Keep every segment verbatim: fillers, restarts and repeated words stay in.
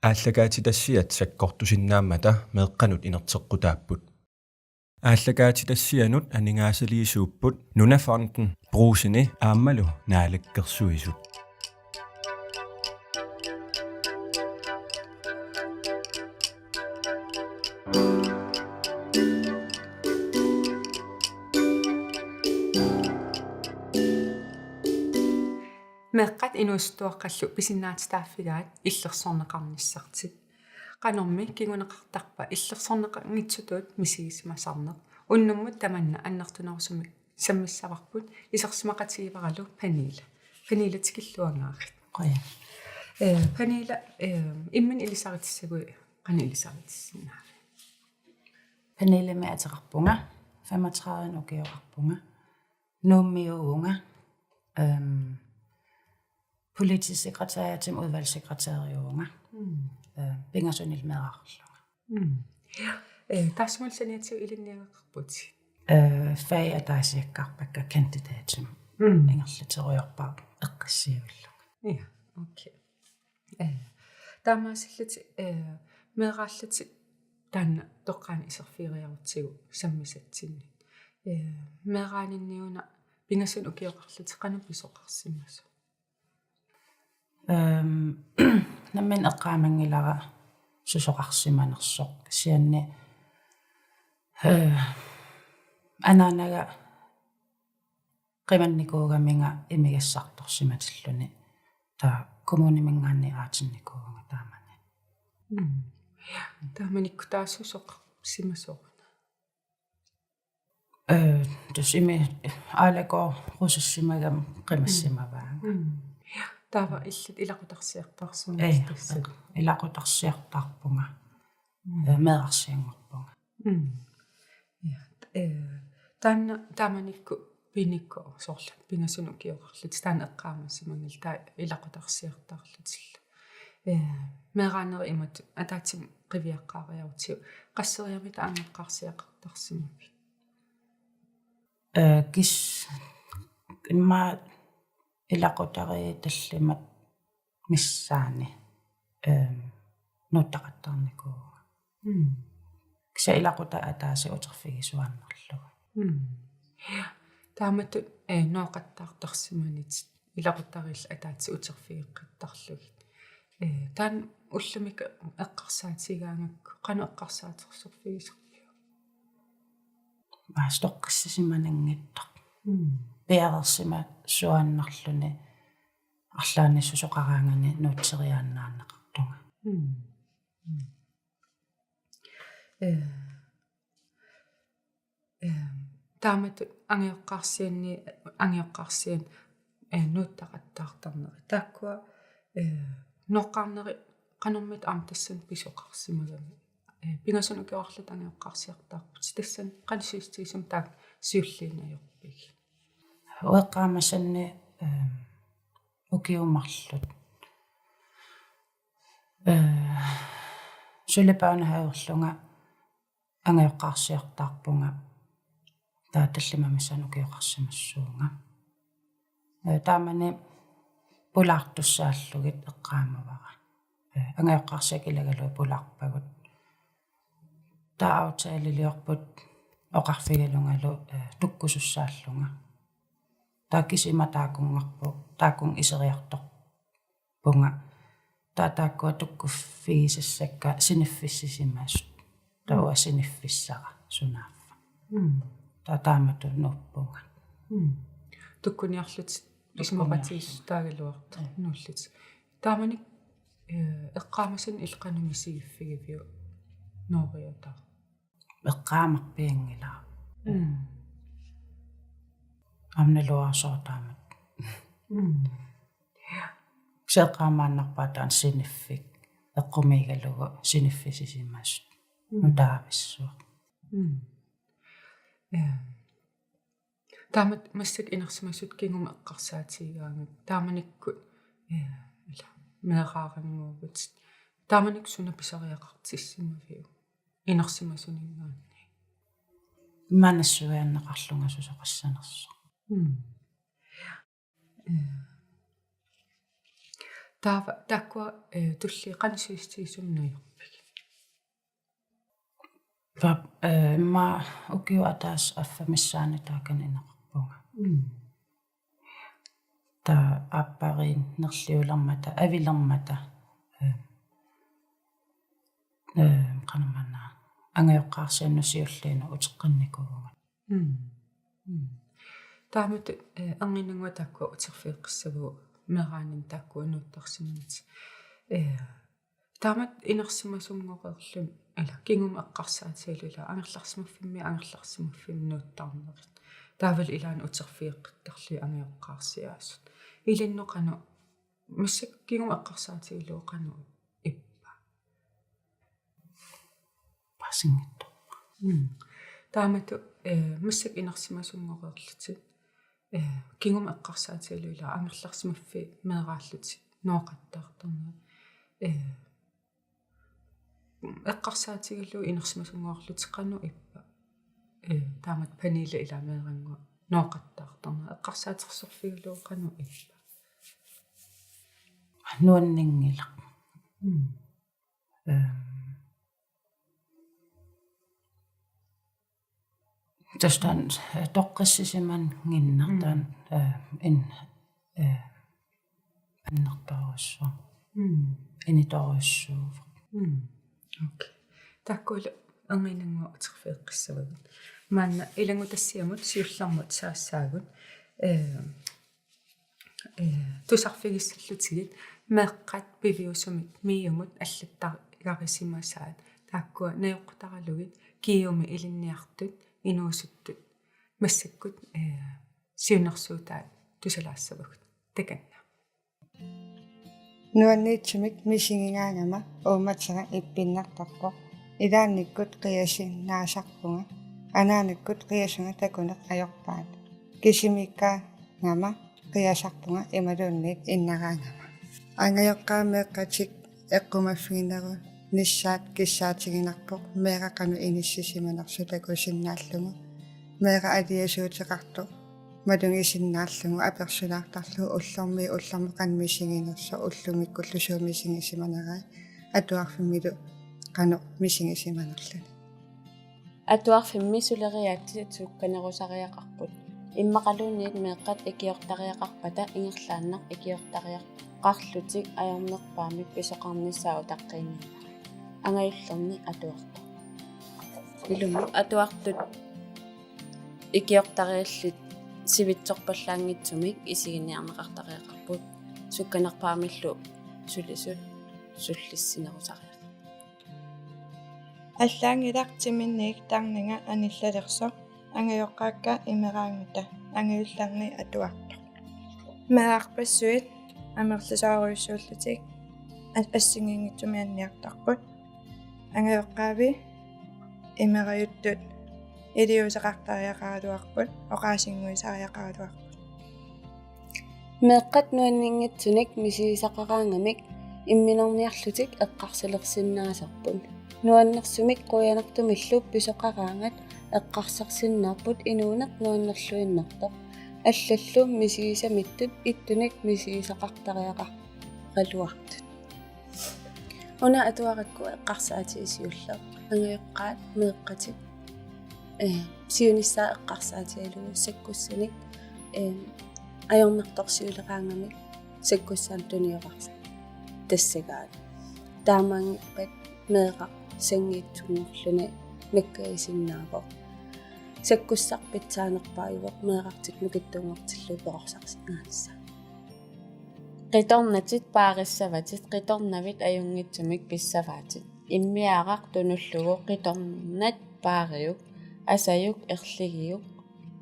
Aallakaatitassiat sakkortusinnaammata meeqqanut inerteqqutaapput. Aallakaatitassianut aningaasaliisuupput Nunafonden, Brugseni aammalu Naalakkersuisut. Meeqqat inuusuttuaqqallu pisinnaatitaaffigaat illersorneqarnissartik. Qanormi kinguneqartarpa illersorneqanngitsutut misigisimasarneq? Unnummut tamanna annertunerusumik sammissavarput, isersimaqatigivaralu Pernille. Pernille, tikilluangaarit. Qujan. Eh, Pernille, eh, imminut ilisaritissaguit qanoq ilisaritissinnaavit? Pernillemik ateqarpunga, femogtredive ukioqarpunga. Nuummiuuvunga, øhm, politisk sekretariatimi udvalgssekretæriuvunga. Mm. Øh, pingasunillu meeraqarlunga. Mm. Ja. Eh, taassumalu saniatigut ilinniagaqarputit? Øh, fagit ataasiakkaarpakka kandidatimut. Mm. Ingerlaterujoorpara eqqissivillunga. Ja, okay. Eh, taamaasillutit, eh, meeraallutit taanna toqqaannaq iserfigeriarutsigu sammisatsinnit. Eh, meeraaninni una pingasunut ukioqarlutit qanoq pisoqarsimasoq? Øhm, nammineq eqqaamanngilara susoqarsimanersoq. Kisianni, øh, anaanaga qimannikuugaminga imigassartorsimatilluni, taava kommuniminngaanniit aatinnikuuvunga taamani. Mm. Taamanikkut taava susoqarsimasoq una? Øh, tassa imi-, aalakoorusissimagama qimassimavaanga. Mm. Taava illit ilaqutarsiartaarsimasoq? Ee, tassa. Ilaqutarsiartaarpunga. Mm. Øh, meerarsianngorpunga. Mm. Ja, eh, taanna taamanikkut pinikku soorlu pingasunut ukioqarlutit taanna eqqaamasimanngilat, taava ilaqutarsiartaarlutillu. Eh, meeraanerit imatut ataatsimik qiviaqqaariarutsigu, qasseriarlutit angajoqqaarsiaqartarsimavit? Eh, kis-, immaqa ilaqutariit tallimat missaanni, øhm, nuuttaqattaarnikuuvunga. Mm. Kisianni ilaquttat ataaseq uterfigisuaannarlugit. Mm. Taamatut, eh, nooqattaartarsimanitit ilaqutariillu ataaseq uterfigeqqittarlugit. Eh, taanna ullumikkut eqqarsaatigaangakku qanoq eqqarsaatersorfigisarpiuk? Mastoqqissisimananngitsoq. Mm. Piareersimasuaannarluni arlaannik susoqaraangani nuutseriaannaanneqartunga. Mm. Mm. Eh, eh, taamatut angajoqqaarsianni, angajoqqaarsiat, eh, nuuttaqattaartarneri. Taakkua, eh, nooqqaarneri qanormita aamma tassani pisoqarsimagami? Eh, pingasunut ukioqarlutit angajoqqaarsiartaarputit. Tassani qanoq sivisutigisumik taakku siulliit ajorpigit? Ueqqaamasanni, eh, ukiut marluk. Eh, suli børnehave-erlunga angajoqqaarsiartaarpunga, taava tallimat missaanni ukioqarsimassuunga. Eh, taamani pulaartussaallugit eqqaamavara. Eh, angajoqqaarsiakka ilagalugit pulaarpagut. Taava aftaliliorput oqarfigalungalu, eh, tukkusussaallunga. Taava kisima taakunngarpoq, taakkununnga iseriartorpunga. Taava taakkua tukkuffigisassakka siniffissisimasut. Taava, mm, uanga siniffissara sunaaffa. Mm. Taava taamatut nuuppunga. Mm. Tukkuniarlutit isumaqatigiissutaagaluartoq, mm, nuullutit. Taamani, eh, eqqaamasanni illit qanoq misigiffigiviuk nooriutaaq? Eqqaamarpianngilara. Mm. Aamma naluara sooq taamatut. Mm. Kisianni eqqaamaannarpara taanna siniffik. Eqqumiigalugu siniffissisimasut. Mm. Nutaavissuaq. Mm. Ja. Taamatut massakkut inersimasutut kingumut eqqarsaatigigaangakku. Taamanikkut, eh, ila, meeraarannguuvutit. Taamanikkut suna pisariaqartissimaviuk inersimasuninngaanniit? Imaanngitsoq nassuiaanneqarlunga susoqassanersoq. Mm. Eh. Taava taakkua, eh, tulliit qanoq sivisutigisumik nuiorpigit? Pap, eh, immaqa ukiup ataaseq affaa missaani taakani ineqarpunga. Mm. Taava aappariinnerliulermata, avilermata, eh, eh, qanormaanna angajoqqaarsiannut siulliinut uteqqinnikuuvunga. Mm. Mm. Taamatut, eh, erniinnannguaq taakkua uterfigeqqissavagut meeraaninni taakkua nuuttarsimaguit. Eh, taamatut inersimasunngoreerluni, ila, kingumut eqqarsaatigalugu ila angerlarsimaffimmi, angerlarsimaffimmi nuuttarnerit. Taavalu ilaanni uterfigeqqittarlugit angajoqqaarsiaasut. Ilinnut qanoq, massakkut kingumut eqqarsaatigalugu qanoq ippa? Paasinngitsoq. Mm. Taamatut, eh, massakkut inersimasunngoreerlutit, eh, kingumut eqqarsaatigalugu ila angerlarsimaffik meeraallutit nooqattaartarnerit. Eh, eqqarsaatigalugu inersimasunngoreerlutit qanoq ippa? Eh, taamatut Pernille ila meerannguaq nooqattaartarneq. Eqqarsaatersorfigalugu qanoq ippa? Nuanninngilaq. Mm. Ehm, tassa taanna, eh, toqqissisimanngimmat. Mm. Taanna, eh, in, eh, annertoorujussuaq. Mm. Initoorujussuuvoq. Mm. Okay. Taakkulu erniinnannguaq uterfigeqqissavagut. Maanna ilanngutassiamut siullermut saassaagut. Eh, eh, tusarfigissallutigit meeqqat piviusumik MIO-mut allattarigarisimasaat taakkua najoqqutaralugit GU-mi ilinniartut inuusuttut massakkut, eh, siunnersuutaat tusalaassavagut. Takanna. Nuanniitsumik misigigaangama uummatera ippinnartarpoq. Ilaannikkut qiasinnaasarpunga. Anaanakkut qiasunga takuneq ajorpaat. Kisimiikkaangama qiasarpunga imaluunniit innaraangama. Angajoqqaat meeqqatik eqqumaffiginerunissaat kissaatiginarpoq meeraq qanoq inissisimanersoq takusinnaallugu. Meeraq aliasuuteqartoq malugisinnaallugu apersulaartarlugu ullormiit ullormut qanoq misiginersoq, ullumikkullu suut misigisimanerai, atuarfimmilu qanoq misigisimanerluni. Atuarfimmi suleriaatsit sukkanerusariaqarput. Immaqaluunniit meeqqat ikiortariaqarpata ingerlaannaq ikiortariaqarlutik ajornerpaamik pisoqarnissaa utaqqiinnarpaa. Angajullerni atuartoq. Ilumut atuartut ikiortariallit sivitsorpallaanngitsumik isiginiarneqartariaqarput. Sukkanerpaamillu sulisut sullissinerusariaqarput. Allaanngilaq timinniit tarninga anillalersoq, angajoqqaakka imeraanguta, angajullerni atuartoq. Meerarpassuit amerlasoorujussuullutik as-, assigiinngitsumik anniartarput. Angajoqqaavi imerajuttut iliuuseqartariaqaraluarput, oqaasinnguisariaqaraluarput. Meeqqat nuanninngitsunik misigisaqaraangamik imminorniarlutik eqqarsalersinnaasarput. Nuannersumik qujanartumillu pisoqaraangat eqqarsarsinnaapput inuuneq nuannerluinnartoq. Allallu misigisamittut ittunik misigisaqartariaqaraluartut. Una atuarakku eqqarsaatigit siulleq. Angajoqqaat meeqqatik, eh, siunissaa eqqarsaatigalugu sakkussanik, eh, ajornartorsiuleraangamik sakkussaanut tuniorartassagaat. Taamaanngippat meeraq sanngiitsunngorluni nakkagisinnaavoq. Sakkussaq pitsaanerpaajuvoq meerartik nukittunngortillugu perorsarsinnaanissaa. Qitornatit paarissavatit, qitornavit ajunngitsumik pissavaatit. Immiaraq tunullugu qitornat paariuk, asajuk, erligiuk,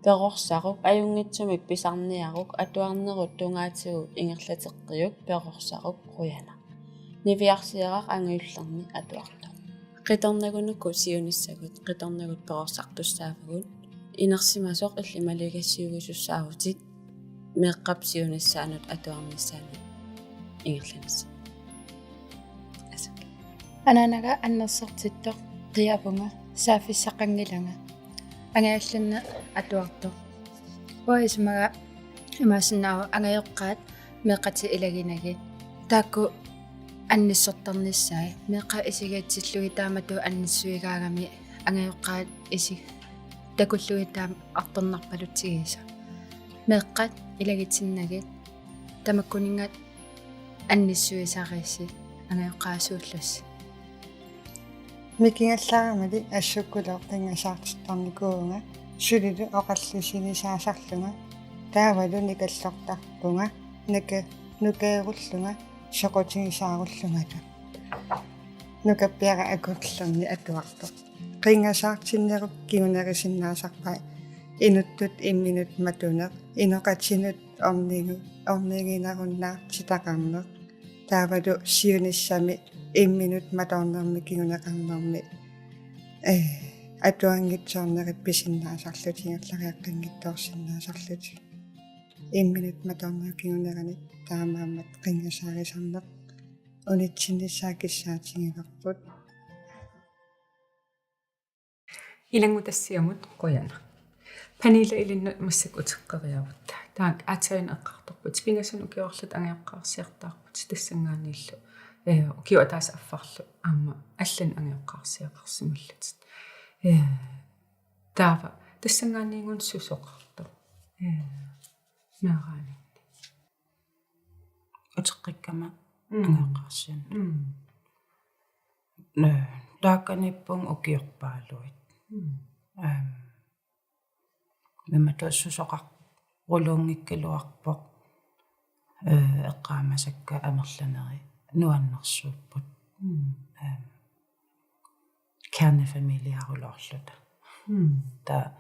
perorsaruk, ajunngitsumik pisarniaruk, atuarnerut tungaatigut ingerlateqqiuk, perorsaruk, qujanaq. Niviarsiaraq angajullerni atuartoq. Qitornagut uku siunissagut, qitornagut perorsartussaavagut, inersimasoq illit maligassiuisussaavutit meeqqap siunissaanut atuarnissaanut ingerlanissaa. Asu. Anaanaga annersaartittoq qiavunga, saaffissaqanngilanga. Angajullerni atuartoq. Uanga isumaga imaassinnaavoq angajoqqaat meeqqatik ilaginagit. Taakku annissortarnissaat meeqqat isigigatsillugit taamatut annissuigaagami angajoqqaat isi takullugit taama artornarpalutsigisoq. Meeqqat ilagitsinnagit tamakkuninnga annissuisarissi angajoqqaat suullussi. Mikigallaramali assukkulu qinngasaartittarnikuuvunga, sulilu oqallisigisaasarlunga, taavalu nikallortarpunga, nuka-, nukeerullunga, soqutigisaarullungalu. Nukappiaraq akullerni atuartoq. Qinngasaartinnerup kingunerisinnaasarpaa inuttut imminut matuneq, inoqatinut ornigu-, orniginerunnaartitaqarneq. Taavalu siunissami imminut matoornermi kinguneqarnermi, eh, atuanngitsoornerit pisinnaasarlutik, ingerlariaqqinngitsoorsinnaasarlutik. Imminut matoornerup kingunerani taamaammat qingasaarisarneq unitsinnissaa kissaatigivarput. Ilanngutassiamut qujanaq. Pernille, ilinnut massakkut uteqqeriarutta. Taakku aatsaannguaq eqqartorputit, pingasunut ukiorlutit angajoqqaarsiartaarputit, tassanngaanniillu, eh, ukioq ataaseq affarlu aamma allanik angajoqqaarsiaqarsimallutit. Eh, taava tassanngaanniinnguit susoqartoq, eh, meeraaninni? Uteqqikkama. Mm. Angajoqqaarsiannut. Mm. Nä, taakaniippunga ukiorpaaluit. Mm. Ehm, imatut susoqaruluunngikkaluarpoq, eh, eqqaamasakka amerlanerit nuannersuupput. Mm. Ehm, kernefamiliaarulorluta. Mm. Taava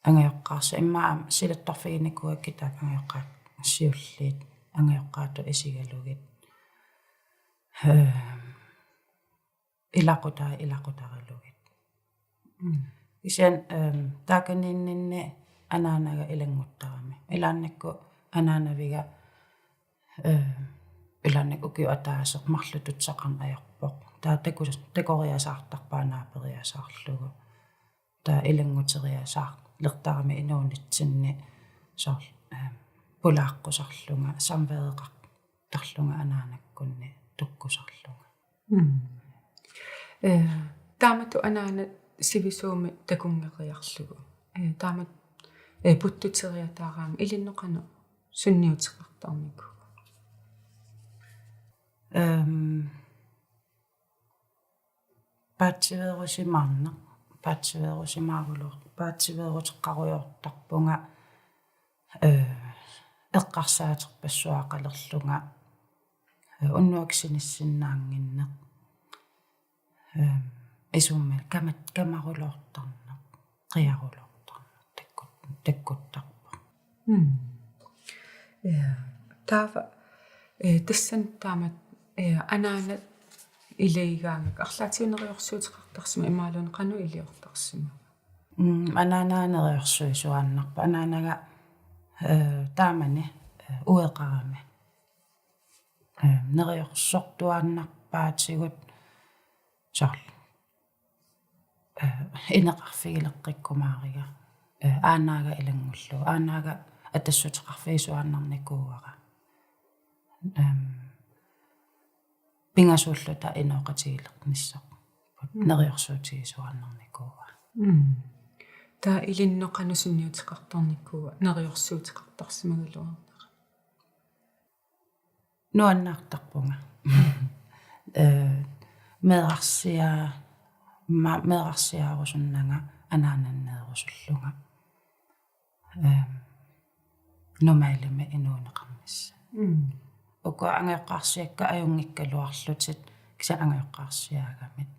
angajoqqaarsi-, immaqa silattorfiginikuuakka taakku angajoqqaat siulliit, angajoqqaatut isigalugit. Ehm, ilaqutaa ilaqutaralugit. Mm. Kisianni, ehm, taakaniinninni anaanaga ilannguttarami. Ilaannikkut anaanaviga, ehm, ilaannikkut ukioq ataaseq marluk tutsaqarneq ajorpoq. Taava taku-, takoriasaartarpaa naaperiasaarlugu. Taava ilannguteriasaarlertarami inuunitsinni soorlu, ehm, pulaaqqusarlunga, samveeqartarlunga anaanakkunni tukkusarlunga. Mm. Eh, taamatut anaanat sivisuumik takunngeriarlugu. Eh, taamatut, eh, puttuteriataaraangat ilinnut qanoq sunniuteqartarnikuua? Ehm, paatsiveerusimaarneq, paatsiveerusimaarulor-, paatsiveeruteqqarujoortarpunga, eh, eqqarsaaterpassuaqalerlunga, eh, unnuaq sinissinnaannginneq, eh, isummat kamat-, kamaruloortarneq, qiaruloortarneq, takkut-, takkuttarpoq. Mm. Ja. Taava, eh, tassani taamatut, eh, anaanat ilagigaangakku arlaatigut neriorsuuteqartarsimava imaluunniit qanoq iliortarsimava? Mm, anaanaga neriorsuisuaannarpoq. Anaanaga, eh, taamani, eh, ueqarami. Eh, neriorsortuaannarpaatigut soorlu, eh, ineqarfigileqqikkumaariga, eh, aanaaga ilanngullugu. Aanaaga atassuteqarfigisuaannarnikuuara. Ehm, pingasuulluta inooqatigiilernissaat. Mm. Neriorsuutigisuaannarnikuuara. Mm. Taava ilinnut qanoq sunniuteqartarnikuua neriorsuuteqartarsimagaluarnera? Nuannaartarpunga. Eh, meerarsia-, ma-, meerarsiaarusunnanga anaananneerusullunga. Ehm, normalimik inuuneqarnissaq. Mm. Uku angajoqqaarsiakka ajunngikkaluarlutik kisianni angajoqqaarsiaagamik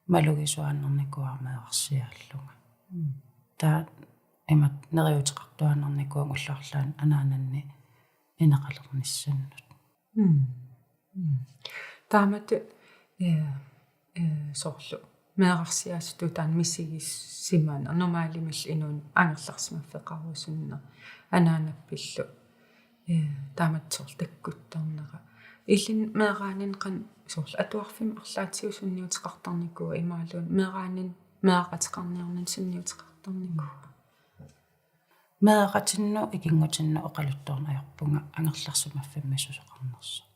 malugisuaannarnikuuara meerarsiaallunga. Mm. Taava imatut neriuuteqartuaannarnikuuvunga ullut arlaanni anaananni ineqalernissannut. Mm. Mm. Taamatut, eh, eh, soorlu meerarsiaasutut taanna misigisimaneq, normalimillu inuuneq angerlarsimaffeqarusunneq, anaanappillu, eh, taamatut soorlu takkuttarnera. Ilinnut meeraaninni qanoq soorlu atuarfimmi arlaatigut sunniuteqartarnikuua imaluunniit meeraaninni meeraqateqarniarninni sunniuteqartarnikuua? Meeraqatinnut ikinngutinnut oqaluttuarneq ajorpunga angerlarsimaffimmi susoqarnersoq.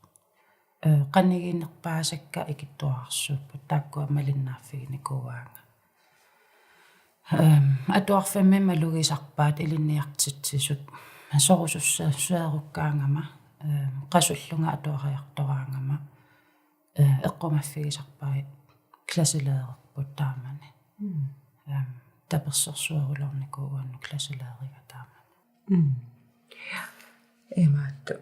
Ee, qanigiinnerpaasakka ikittuararsuupput, taakkua malinnaaffiginikuuaannga. Em, atuarfimmi malugisarpaat ilinniartitsisut sorusussuseerukkaangama, em, qasullunga atuariartoraangama, ee, eqqumaffigisarpaat klasselærerput taamani. Mm. Em, tapersersuerulernikuuvoq uannut klasselæreriga taamani. Mm. Imaattoq.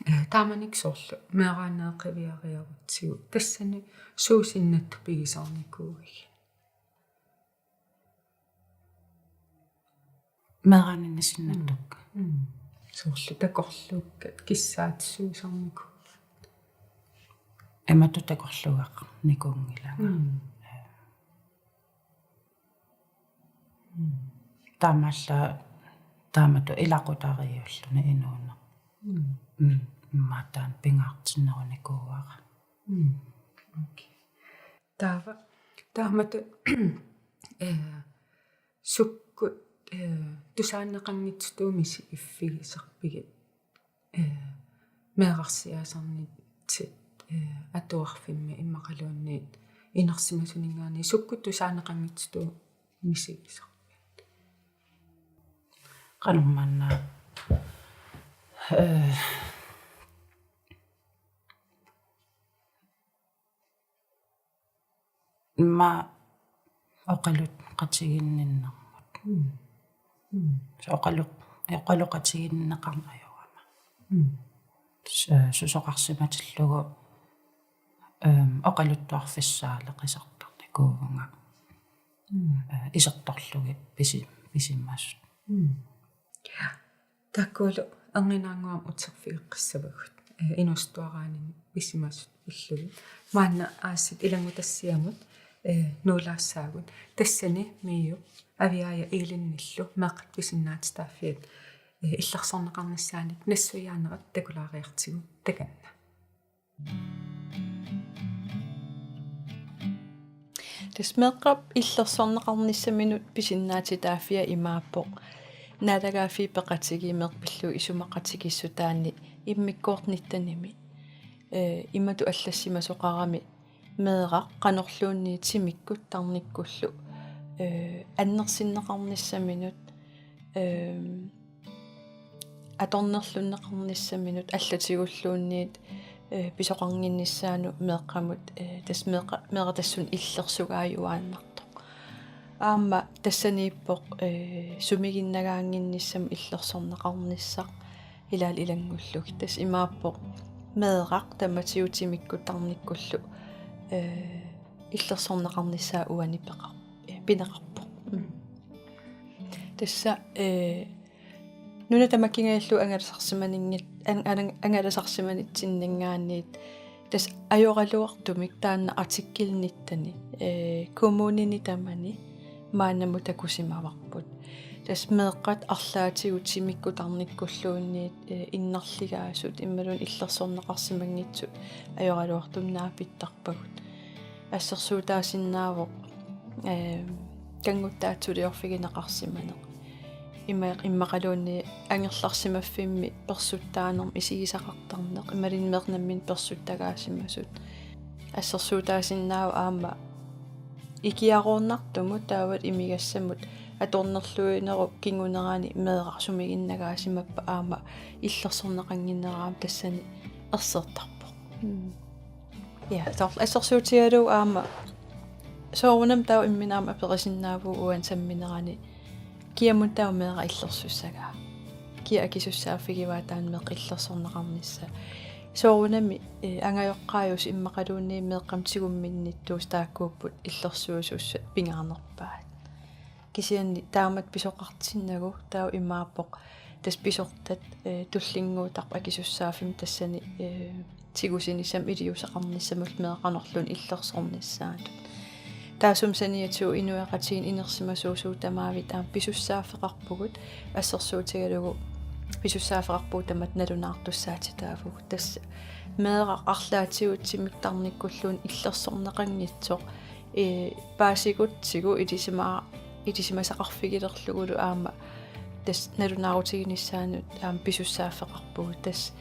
Ee, taamanikkut soorlu meeraaneeqiviariarutsigu. Tassani suut sinnattut pigisarnikuuigit? Meeraaninni sinnattukka. Mm. Mm. Soorlu takorluukkat kissaatisuusarnikuupput. Imatut takorluugaqarnikuunngilanga. Mm. Mm. Taamaallaat taamatut ilaqutariiulluni inuuneq. Mm. Mm. Immaqa taanna pingaartinnerunikuuara. Mm. Okay. Taava, taamatut, ee, sukkut, ee, tusaaneqanngitsutut misigiffigisarpigit, ee, meerarsiaasarnitit, ee, atuarfimmi immaqaluunniit inersimasuninngaanniit sukkut tusaaneqanngitsutut misigisarpigit? Qanormaanna, ee, immaqa oqaloqatiginninnermut. Mm. Mm. Soorlu oqaloq-, oqaloqatiginninneqarneq ajorama. Mm. Su-, susoqarsimatillugu, em, oqaluttuarfissaaleqisartarnikuuvunga. Mm. Ee, isertorlugit pisi-, pisimasut. Mm. Taakkualu erniinnannguamik uterfigeqqissavagut, ee, inuusuttuaraanni pisimasut pillugit. Maanna aasiit ilanngutassiamut, ee, nuulaassaagut. Tassani MIO Aviaja Eelinnillu meeqqat pisinnaatitaaffiat, ee, illersorneqarnissaannik nassuiaanerat takulaariartigu takanna. Tassa meeqqap illersorneqarnissaminut pisinnaatitaaffia imaappoq: Naalagaaffiit Peqatigiit meeqqat pillugit isumaqatigiissutaanni immikkoortoq nittenimi, ee, imatut allassimasoqarami meeraq qanorluunniit timikkut tarnikkullu, ee, annersinneqarnissaminut, ee, atornerlunneqarnissaminut allatigulluunniit, ee, pisoqannginnissaanut meeqqamut, ee, tassa meeqqa-, meeraq tassunga illersugaajuaannartoq. Aamma tassaniippoq, ee, sumiginnagaannginnissamut illersorneqarnissaq ilaa ilanngullugit. Tassa imaappoq meeraq tamatigut timikkut tarnikkullu, ee, illersorneqarnissaa uani peqar-, ee, pineqarpoq. Mm. Tassa, ee, nunat tamakkingajallugu angalasarsimaninngit-, an-, an-, angalasarsimanitsinninngaanniit tassa ajoraluartumik taanna artikel nitten, ee, kommunini tamani maannamut takusimavarput. Tassa meeqqat arlaatigut timikkut tarnikkulluunniit, ee, innarligaasut imaluunniit illersorneqarsimanngitsut ajoraluartumik naapittarpagut. Assersuutaasinnaavoq, ee, kannguttaatsuliorfigineqarsimaneq. Ima-, immaqaluunniit angerlarsimaffimmi persuttaanermut isigisaqartarneq, imaluunniit meeqqat namminneq persuttagaasimasut. Assersuutaasinnaavoq aamma ikiaroornartumut taavalu imigassamut atornerluinerup kingunerani meeraq sumiginnagaasimappat aamma illersorneqannginnera aamma tassani ersertarpoq. Mm. Ja, soorlu assersuutigalugu aamma soorunami taava imminut aamma aperisinnaavugut uani samminerani kiamut taava meeraq illersussagaa. Kia akisussaaffigivaa taanna meeqqap illersorneqarnissaa. Soorunami, ee, angajoqqaajusut immaqaluunniit meeqqamut tigumminnittuusut taakkuupput illersuisussat pingaarnerpaat. Kisianni taamatut pisoqartinnagu taava imaappoq tassa pisortat, ee, tullinnguuttarput akisussaaffimmik tassani, ee, tigusinissamut iliuuseqarnissamullu meeraq qanorluunniit illersornissaanut. Taassuma saniatigut inuiaqatigiinni inersimasuusugut tamaavik aamma pisussaaffeqarpugut assersuutigalugu pisussaaffeqarpugut tamatta nalunaartussaatitaavugut. Tassa meeraq arlaatigut timikkut tarnikkulluunniit illersorneqanngitsoq, ee, paasigutsigu ilisima-, ilisimasaqarfigilerlugulu aamma tassa nalunaarutiginissaanut aamma pisussaaffeqarpugut. Tassa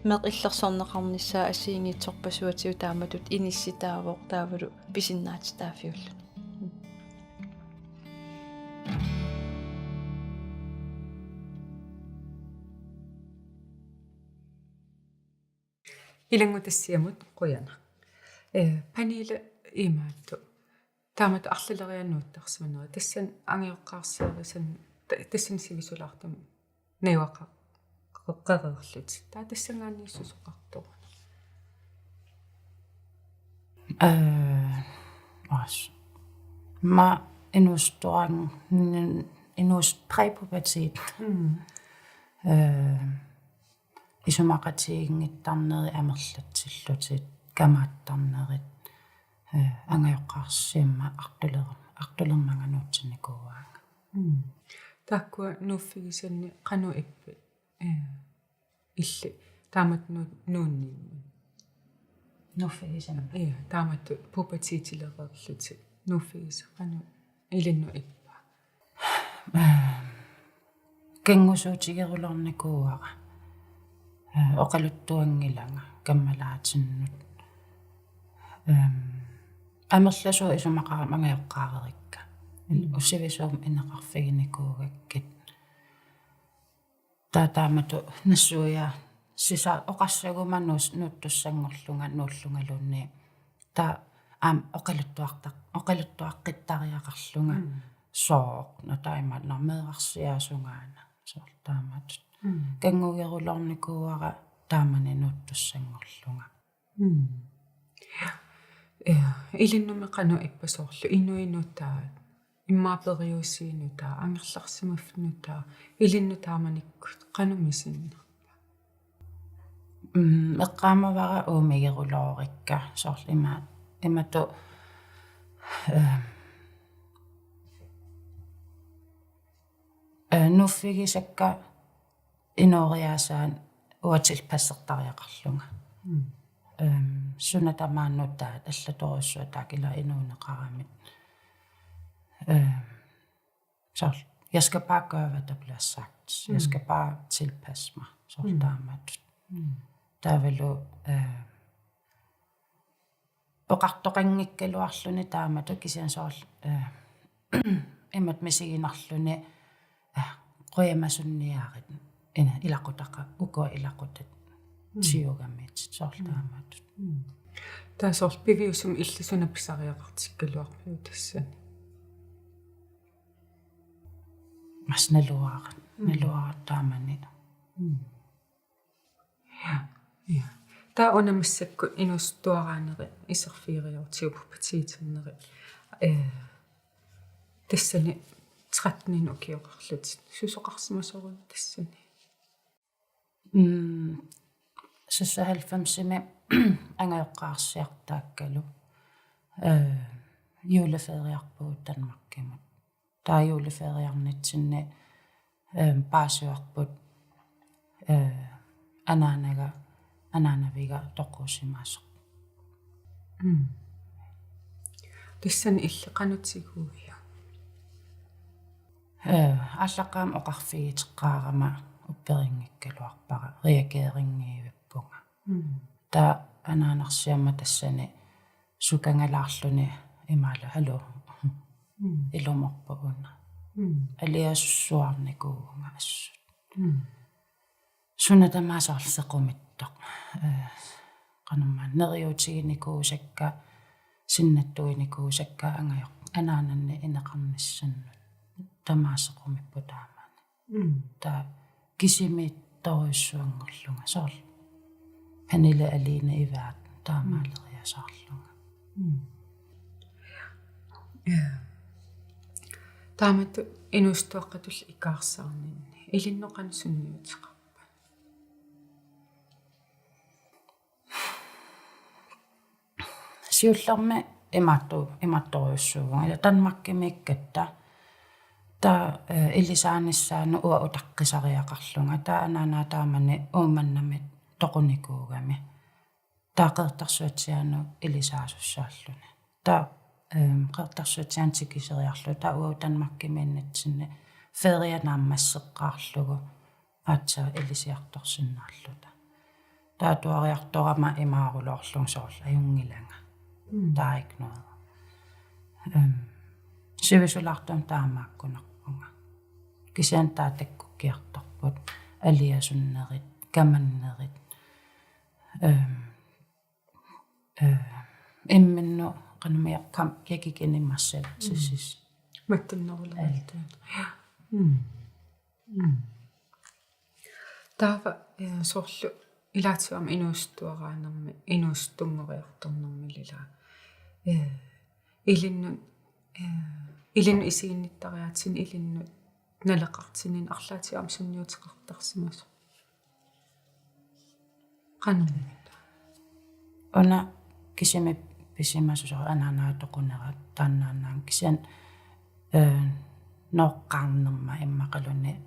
Meeqqat illersorneqarnissaat assigiinngitsorpassuatigut taamatut inissitaavoq taavalu pisinnaatitaaffiulluni. Ilanngutassiamut qujanaq. Eh, Pernille imaattoq. Taamatut arlaleriarlutit nuuttarsimanerit. Tassani angajoqqaarsiarisanni ta-, tassani sivisulaartumik najugaqareerlutit. Taava tassanngaanniit susoqartoq? Eh, as. Aamma inuusuttuaraan, inuus-, præpubertet. Mm. Eh, isumaqatigiinngittarnerit amerlatsillutit, kamaattarnerit, eh, angajoqqaarsiamma artuler-, artulermanga nuutsinnikuuaanga. Mm. Taakkua nuuffigisanni qanoq ippit? Eh, illit taamatut nu-, nuunniimmut. Nuuffigisanni. Ja, taamatut pubertetilereerlutit. Nuuffigisat qanoq ilinnut ippa? Kingussuutigerulornikuuara. Eh, oqaluttuanngilanga kammalaatinnut. Ehm, amerlasuut isumaqarama angajoqqaarerikka. Mm. Sivisuumik ineqarfiginikuugakkit. Taava taamatut nassuiaa sisa oqassaguma nuus-, nuuttussanngorlunga nuullungaluunniit. Taava aamma oqaluttuartaq-, oqaluttuaqqittariaqarlunga. Mm. Sooq, no taava imaat, no meerarsiaasungaana. Soorlu taamatut. Mm. Kanngugerulornikuuara taamani nuuttussanngorlunga. Mm. Ja, ilinnumi qanoq ippa soorlu inuinut taava, immaqa periusiinut taava, angerlarsimaffimminut taava, ilinnut taamanikkut qanoq misinnarpa? Mm, eqqaamavara uumigeruloorikka soorlu ima-, imatut, eh, eh, nuuffigisakka inooriaasaat uanga tilpassertariaqarlunga. Mm. Ehm, suna tamaat nutaat allatorujussuaq taakku ila inuuneqaramik. Ehm, soorlu, jeg skal bare gøre, hvad der bliver sagt. Jeg Mm. skal bare tilpasse mig. Soorlu Mm. taamatut. Mm. Taavalu, eh, oqartoqanngikkaluarluni taamatut kisianni soorlu, eh, imatut misiginarluni, eh, qujamasunniarit ina ilaqutaqa-, ukua ilaqutat Mm. siugamiit soorlu Mm. taamatut. Mm. Taava soorlu piviusumik illit suna pisariaqartikkaluarpiuk tassani? Mas naluara-, Mm. naluara taamani. Mm. Ja, ja. Taava una massakkut inuusuttuaraanerit iserfigeriartigu puberteterneri. Eh, tassani tretten ukioqarlutit. Susoqarsimasoruit tassani? Mm, seksoghalvfemsimi angajoqqaarsiartaakkalu. Eh, juleferiarpugut Danmarkimut. Taava juleferiarnitsinni, eh, paasivarput, eh, anaanaga, anaanaviga toquusimasoq. Mm. Tassani illit qanoq tiguiuk? Eh, aallaqqaammut oqarfigiteqqaarama upperinngikkaluarpara, reagerinngivippunga. Mm. Taava anaanarsiamma tassani sukangalaarluni imaala, hallo. Mm. Ilumorpoq una. Mm. Aliasussuarnikuuvunga assut. Mm. Suna tamaat soorlu sequmittoq. Eh, qanormaa neriuutiginikuusakka, sinnattuinikuusakka angajoq-, anaananni ineqarnissannut. Tamaat sequmipput taamani. Mm. Taava kisimiittorujussuanngorlunga soorlu. Pernille alene i verden, taamaaleriasaarlunga. Mm. Ja. Taamatut inuusuttuaqqatulli ikaarsaarninni ilinnut qanoq sunniuteqarpa? Siullermik imaattu-, imaattorujussuuvunga. Ila Danmarkimiikkatta. Taava, eh, ilisaanissaanut uanga utaqqisariaqarlunga. Taava anaanaa taamani Uummannami toqunikuugami. Taava Qeqertarsuatsiaanut ilisaasussaalluni. Taava, ehm, Qeqertarsuatsiaanut tikiseriarlugu. Taava uagut Danmarkimiinnitsinni ferie naammasseqqaarlugu. Aatsaat ilisiartorsinnaalluta. Taatuariartorama imaarulorlunga soorlu ajunngilanga. Mm. Taiknua. Em, sivisulaartumik taamaakkunarpunga. Kisianni taava takkukkiartorput aliasunnerit, kamannerit. Em, eh, imminnut qanumia kam-, kiakikinimassat. Mm. Sis. Mattunnerulaartuut. Ja. Mm. Mm. Taava, eh, soorlu ilaatigut aamma inuusuttuaraanermi, inuusuttunngoriartornermi ilaa. Eh, ilinnut, eh, ilinnut isiginnittariaatsini ilinnut naleqartinninni arlaatigut aamma sunniuteqartarsimasoq. Qanoq. Una kisimi pisimasoq soorlu anaanaga toqunera taannaannaanngilaq kisianni, eh, nooqqaarnerma immaqaluunniit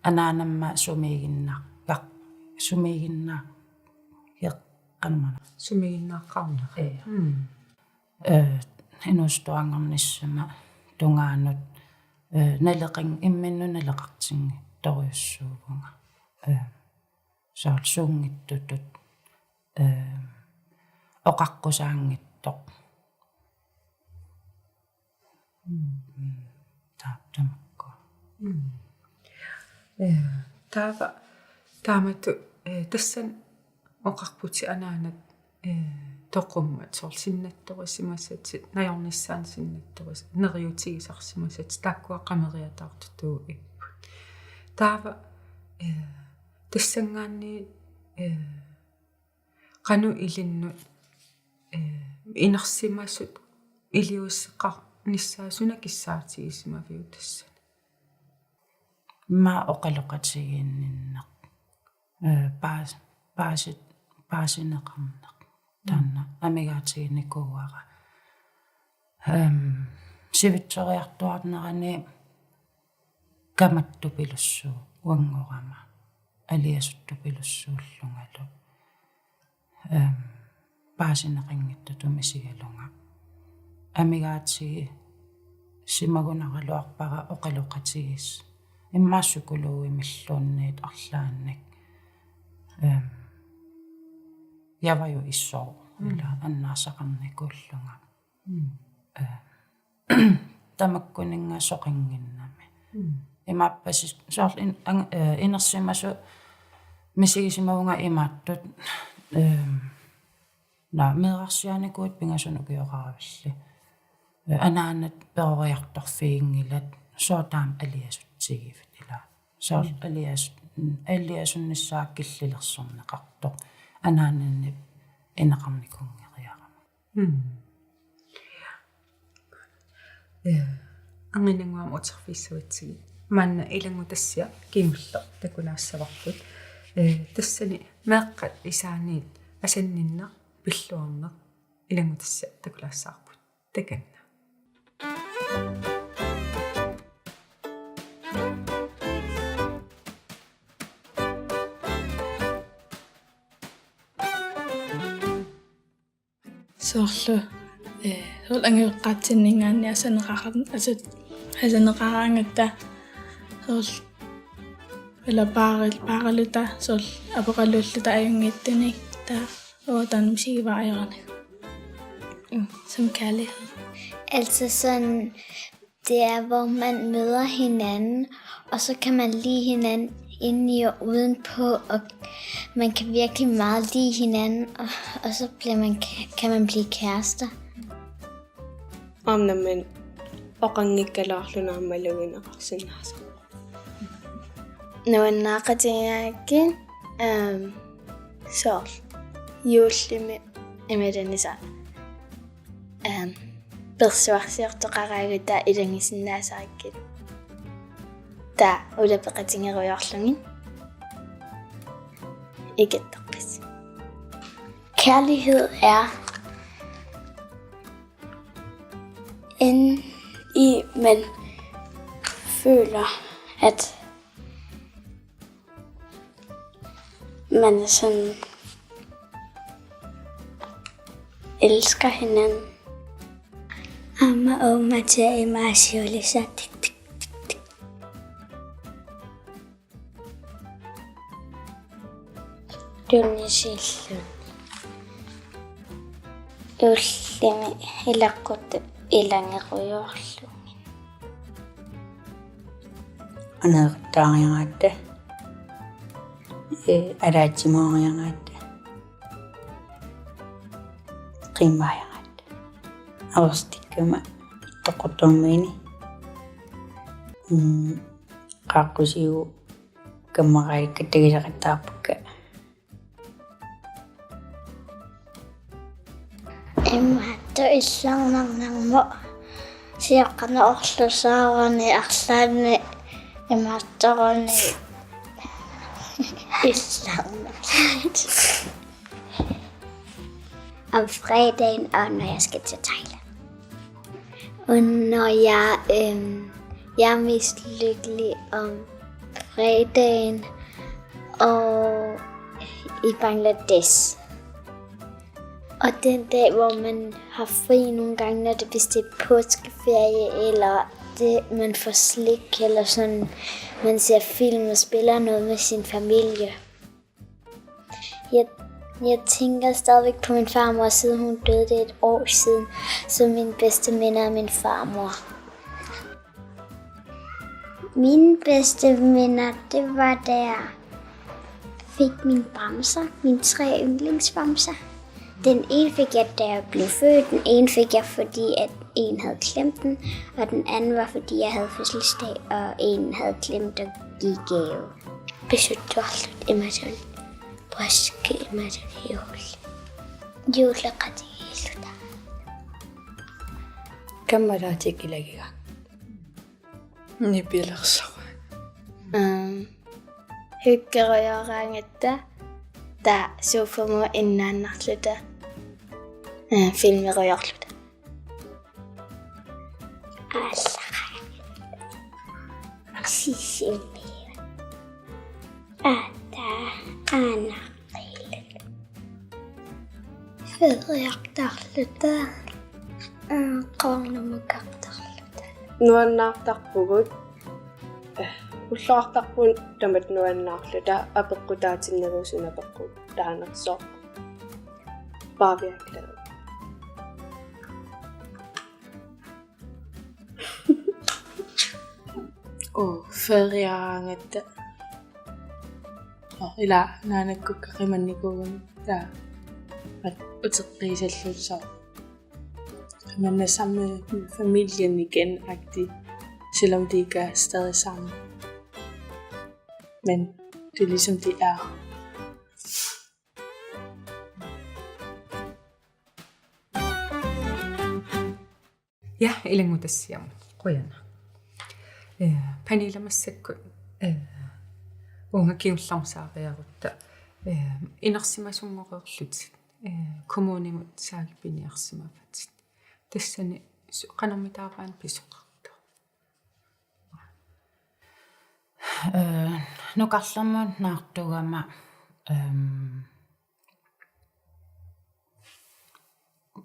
anaanama sumiiginnaar-, sumiiginnaar-, qanoq maanna. Sumiiginnaaqqaarnera. Ja. Mm. Eh, inuusuttuanngornissama tungaanut, eh, naleqin-, imminnut naleqartinngitsorujussuuvunga. Eh, soorlu suunngitsutut, eh, oqaqqusaanngitsoq. Mm. Mm, taava tamakku. Mm. Eh, taava, taamatut, eh, tassani oqarputit anaanat, eh, toqummat soorlu sinnattorisimasatit, najornissaanut sinnattoris-, neriuutigisarsimasatit, taakkua qameriataartutut ipput. Taava, eh, tassanngaanniit, eh, qanoq ilinnut, eh, inersimasut iliuuseqarnissaat suna kissaatigisimaviuk tassani? Aamma oqaloqatigiinninneq. Eh, paas-, paasit-, paasineqarneq. Taanna amigaatiginikuuara. Em, sivitsoriartuaarnerani kamattupilussuunngorama, aliasuttupilussuullungalu. Em, paasineqanngitsutut misigalunga. Amigaatigisimagaluarpara oqaloqatigiissut. Immaqa psykologimilluunniit arlaannik. Em, javaju issoo, mm, ila annaassaqarnikuullunga. Mm. Eh, tamakkuninnga soqannginnami. Mm. Imaappoq si-, soorlu in-, ang-, eh, inersimasut misigisimavunga imaattut, ehm, naa, meerarsiaanikuuvutit pingasunut ukioqaravilli. Eh, anaanat peroriartorfiginngilat sooq taama aliasutsigivit ilaa. Soorlu, mm, alias-, mm, aliasunnissaa killilersorneqartoq. Anaanannit ineqarnikuunngeriarama. Mm. Eh, anginnannguamik uterfissuatsigit. Maanna ilanngutassiaq kingulleq takulaassavarput. Eh, tassani meeqqat isaanniit asanninneq pilluarneq ilanngutassiaq takulaassavarput. Takanna. Soorlu, eh, soorlu angajoqqaatsinninngaanniit asaneqaqar-, asat-, asaneqaraangatta soorlu, ila paaril-, paariluta soorlu apoqaluulluta ajunngitsunik taava uanga taanna misigivara ajoranagu. Mm, som kærlighed. Altså sådan, det er, hvor man møder hinanden, og så kan man lide hinanden indeni og udenpå, og man kan virkelig meget lide hinanden, og, og så bliver man, kan man blive kærester. Aamma nammineq oqanngikkaluarluni aamma malugineqarsinnaasoq. Nuannaaqatigigaangakkit, ehm, soorlu juullimi imaluunniit, ehm, persuarsiortoqaraangatta ilagisinnaasarakkit. Taava ulapeqatigerujoorlugit. Ikittoqqissi. Kærlighed er, indeni man føler, at man sådan elsker hinanden. Aamma uummatia imaasiulisa tik, tik, tik, tik. Tunisilluni. Ullumi ilaquttap ilagerujoorlugit. Aneeruttaariaratta. Ee, ataatsimooriaratta. Qiimaajaratta. Averstikkama toqqortormiini. Mm, qaaqqusiuut kammaraalikkat tagisaqattaarpakka. Imaattoq illarnarnermut sioqqaneq orlusaaruni arlaanni imaattoruni illarnarluta. Om fredagen, og når jeg skal til Thailand. Og når jeg, øhm, jeg er mest lykkelig om fredagen og i Bangladesh. Og den dag, hvor man har fri nogle gange, når det, hvis det er påskeferie, eller det, man får slik, eller sådan, man ser film og spiller noget med sin familie. Jeg, jeg tænker stadigvæk på min farmor, siden hun døde, det er et år siden, så mine bedste minder er min farmor. Mine bedste minder, det var, da jeg fik mine bamser, mine tre yndlingsbamser. Den ene fik jeg, da jeg blev født, den ene fik jeg, fordi at en havde klemt den, og den anden var, fordi jeg havde fødselsdag, og en havde glemt at give gave. Pisuttuarluta imaattoq, påske imaattoq, jul. Juleqatigiilluta. Kammalaatikka ilagigaat. Nipilersoq. Aam. Hyggerujoraangatta taava sofamut innaannarluta. Ee, filmerujoorluta. Aallaqqaaq. Sisimiut. Aatsaat aanaqqilluta. Feriartarluta. Aa, qoornumukartarluta. Nuannaartarpugut. Ulloqartarpugut tamatta nuannaarluta, apeqqutaatinnagu suna apeqqutaanersoq. Paaviakkilaa. Oo, feriaraangatta. Oo, ila naanakkukka qimannikuugama taava. At-, uteqqiisalluta soorlu. Man er sammen med familien igen-agtig, selvom de ikke er stadig sammen. Men det er ligesom, de er. Ja, ilanngutassiamut. Qujanaq. Ee, Pernille, massakkut, ee, uunga kingullermik saariarutta, ee, inersimasunngoreerlutit, ee, kommunimut saagipiniarsimavatit. Tassani su-, qanormitaava pisoqartoq? Ee, nukarlermut naartugama, ehm,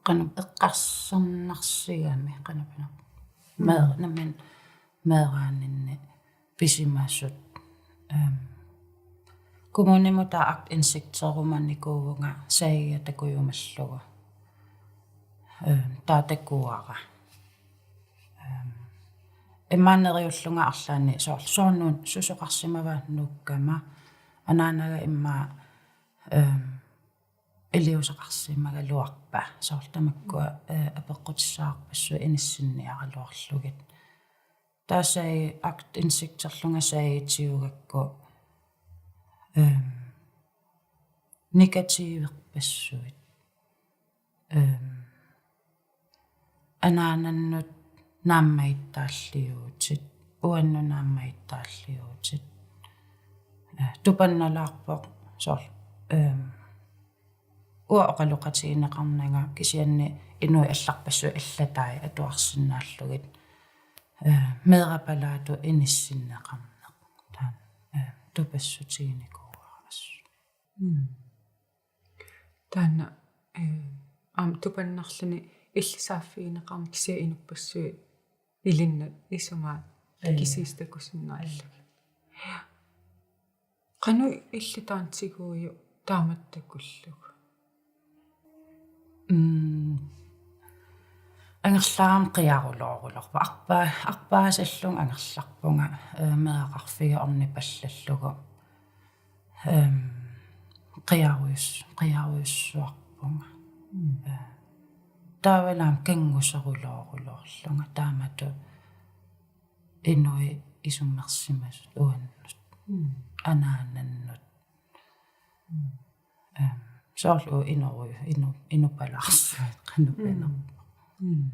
qanoq eqqarsarnarsigami, qanoq, qanoq. Mee-, nammineq meeraaninni pisimasut. Ehm, kommunimut taava aktindsigterumanikuuvunga sagiga takujumallugu. Ehm, taava takuara. Ehm, immaqa neriullunga arlaanni soor-, soorunami susoqarsimavaat nuukkama, anaanaga immaqa, ehm, iliuuseqarsimagaluarpa, soorlu tamakkua, ee, apeqqutissaarpassuit inissinniaraluarlugit. Taava sagi aktindsigterlunga sagitiugakku, ehm, negativerpassuit. Ehm, anaanannut naammagittaalliuutit, uannut naammagittaalliuutit. Ee, tupannalaarpoq soorlu, ehm, uanga oqaloqatigineqarnanga kisianni inuit allarpassuit allatai atuarsinnaallugit, ee, meerapalaatut inissinneqarneq. Taanna, ee, tupassutiginikuuara assut. Mm. Taanna, ee, aamma tupannarluni illit saaffigineqarnit kisianni inuppassuit ilinnut isumaat. Ee. Kisiisa takusinnaallugit. Qanoq illit taanna tiguujuk taamatut takullugu? Mm. Angerlarama qiaruloorulorpoq. Arpa-, arpaasallunga angerlarpunga, eh, meeraqarfiga ornipallallugu. Em, qiarus-, qiarussuarpunga. Mm. Eh, taavalu aamma kannguseruloorulorlunga taamatut inuit isummersimasut uannut. Mm. Anaanannut. Mm. Em, soorlu inoru-, inu-, inupalaarsuit qanoq Mm. panerpoq. Mm.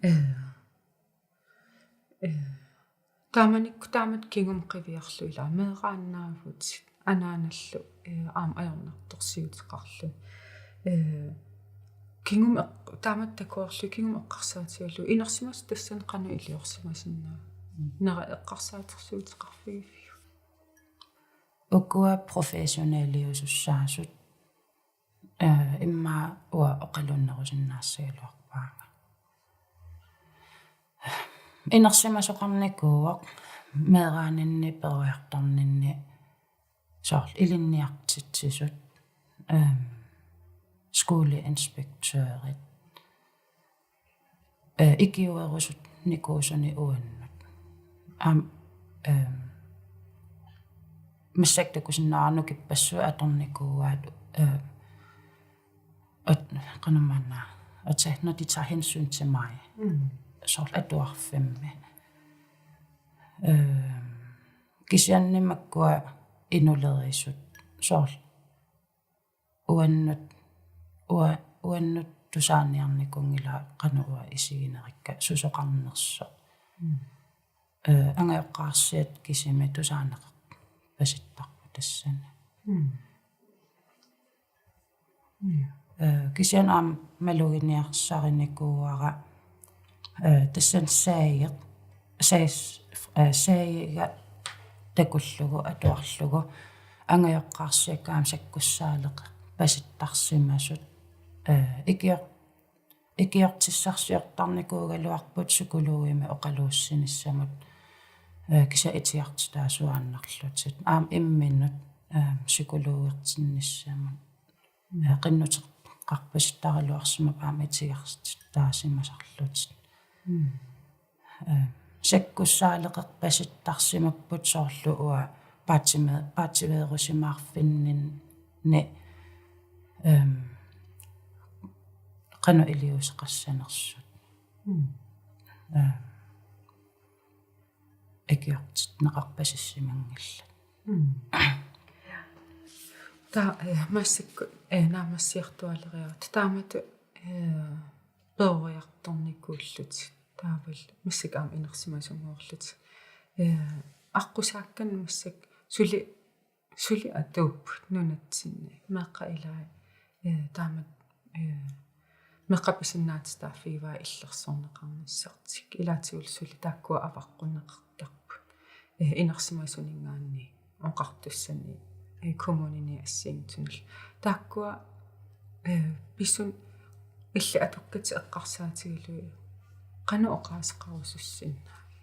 Eh. Eh, taamanikkut taamatut kingumut qiviarlugu ilaa meeraannaavutit anaanallu, eh, aamma ajornartorsiuteqarluni. Eh, kingumut eq-, taamatut takuarlugu kingumut eqqarsaatigalugu inersimasut tassani qanoq iliorsimasinnaavigit? Mm. Nera eqqarsaatersuuteqarfigiviuk? Ukua professionaliusussaasut, eh, immaqa uanga oqaluunnerusinnaassagaluarpaanga. Inersimasoqarnikuuvoq meeraaninni peroriartorninni soorlu ilinniartitsisut, em, skoleinspektørit, eh, ikiuerusunnikuusuni uannut. Aamma, em, massakkut takusinnaavara nukippassuit atornikuuaat, eh, at-, qanormaanna, at se-, når de tager hensyn til mig. Mm. Soorlu atuarfimmi. Em, kisianni makkua inulerisut soorlu uannut, ua-, uannut tusaaniarnikuunngilara qanoq uanga isiginerikka susoqarnersoq. Mm. Eh, angajoqqaarsiat kisimi tusaaneqarpasittarput tassani. Mm. Ja. Eh, kisianni aamma maluginiarsarinikuuara, eh, tassani sageq, saas-, eh, sagiga takullugu atuarlugu angajoqqaarsiakka aamma sakkussaaleqarpasittarsimasut, eh, ikior-, ikiortissarsiortarnikuugaluarput psykologimik oqaluussinissamut, eh, kisianni itigartitaasuaannarlutik. Aamma imminut, eh, psykologertinnissamut. Mm. Eh, qinnuteqarpasittaraluarsimapput aamma itigartitaasimasarlutik. Mm. Eh, sakkussaaleqarpasittarsimapput soorlu uanga paatsime-, paatsiveerusimaarfinninni, em, qanoq iliuuseqassanersut. Mm. Em, ikiortinneqarpasissimanngillat. Mm. Taava, eh, massakkut, eh, naammassiartuaaleriarutta taamatut, eh, peroriartornikuullutit. Taavalu massakkut aamma inersimasunngorlutit. Eh, aqqusaakkanni massakkut suli, suli atuupput nunatsinni. Meeqqat ilaat, eh, taamatut, eh, meeqqat pisinnaatitaaffigaat illersorneqarnissartik. Ilaatigut suli taakkua avaqqunneqartarput. Eh, inersimasuninngaanniit oqartussani, eh, kommunini assigiinngitsunillu. Taakkua, eh, pisunik illit atukkatit eqqarsaatigalugit qanoq oqaaseqarusussinnaavit?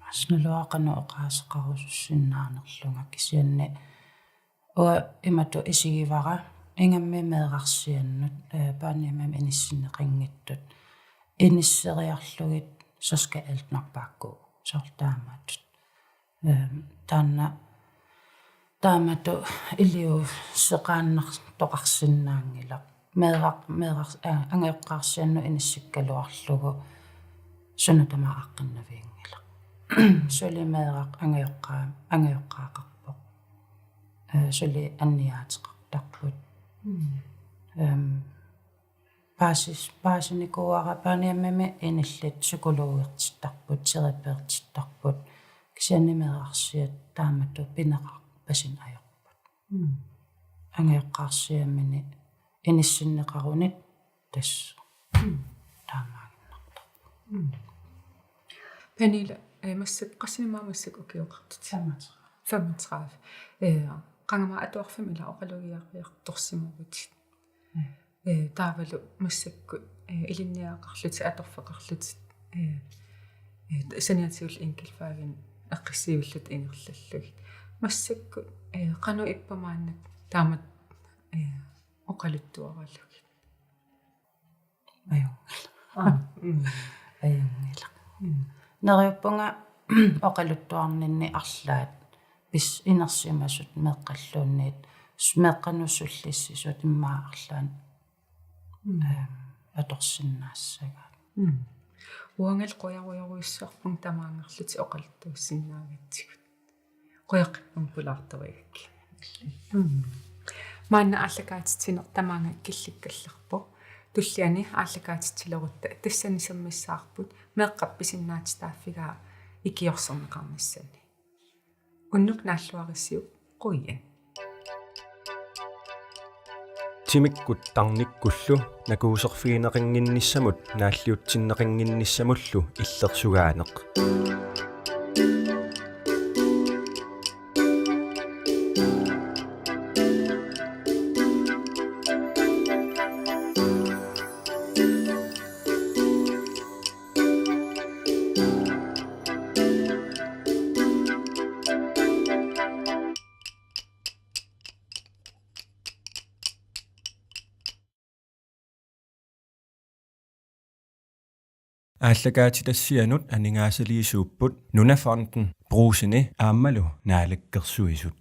Asnaluara qanoq oqaaseqarusussinnaanerlunga kisianni uanga imatut isigivara ingammik meerarsiannut, eh, børnehjemimi inissinneqanngitsut inisseriarlugit så skal alt nok bare gå. Soorlu taamatut. Em, taanna, taamatut iliuuseqaannartoqarsinnaanngilaq. Meeraq-, meeraq-, eh, angajoqqaarsiannut inissikkaluarlugu suna tamaat aaqqinnavianngilaq. Suli meeraq angajoqqaa-, angajoqqaaqarpoq. Eh, suli anniaateqartarput. Mm. Em, paasis-, paasinikuuara børnehjemimi inillit psykologertittarput, terapeutittarput. Kisianni meerarsiat taamatut pineqarpasinneq ajorput. Mm. Angajoqqaarsiamini inissinneqaruni tassa. Mm. Taamaaginnartarpoq. Mm. Pernille, eh, massakkut, qassinik aamma massakkut ukioqartutit? Femogtredive. Femogtredive. Eh, qanga aamma atuarfimmi ilaa oqalugiariartorsimavutit. Mm. Eh, taavalu massakkut, eh, ilinniagaqarlutit, atorfeqarlutit, eh, eh, saniatigullu enkeltfaginik eqqissivillutit ingerlallugit. Massakkut, eh, qanoq ippa maanna taamatut, eh, oqaluttuaralugit? Ajunngilaq. Aa, mm. Ajunngilaq. Mm. Neriuppunga oqaluttuarninni arlaat pis inersimasut meeqqalluunniit s-, meeqqanut sullissisut immaqa arlaannik, mm, ehm, atorsinnaassagaat. Mm. Uangali qujarujorujussuarpunga tamaangarlutit oqaluttuussinnaagatsigut. Qujaqqippunga pulaartorigakkit. Mm. Maanna aallakaatitsineq tamaanga killikkallarpoq. Tulliani aallakaatitsilerutta tassani sammissavarput meeqqap pisinnaatitaaffigaa ikiorserneqarnissani. Unnuk naalluarisiuk, qujan. Timikkut tarnikkullu nakuuserfigineqannginnissamut naalliutsinneqannginnissamullu illersugaaneq. Aallakaatitassianut aningaasaliisuupput Nunafonden, Brugseni aammalu Naalakkersuisut.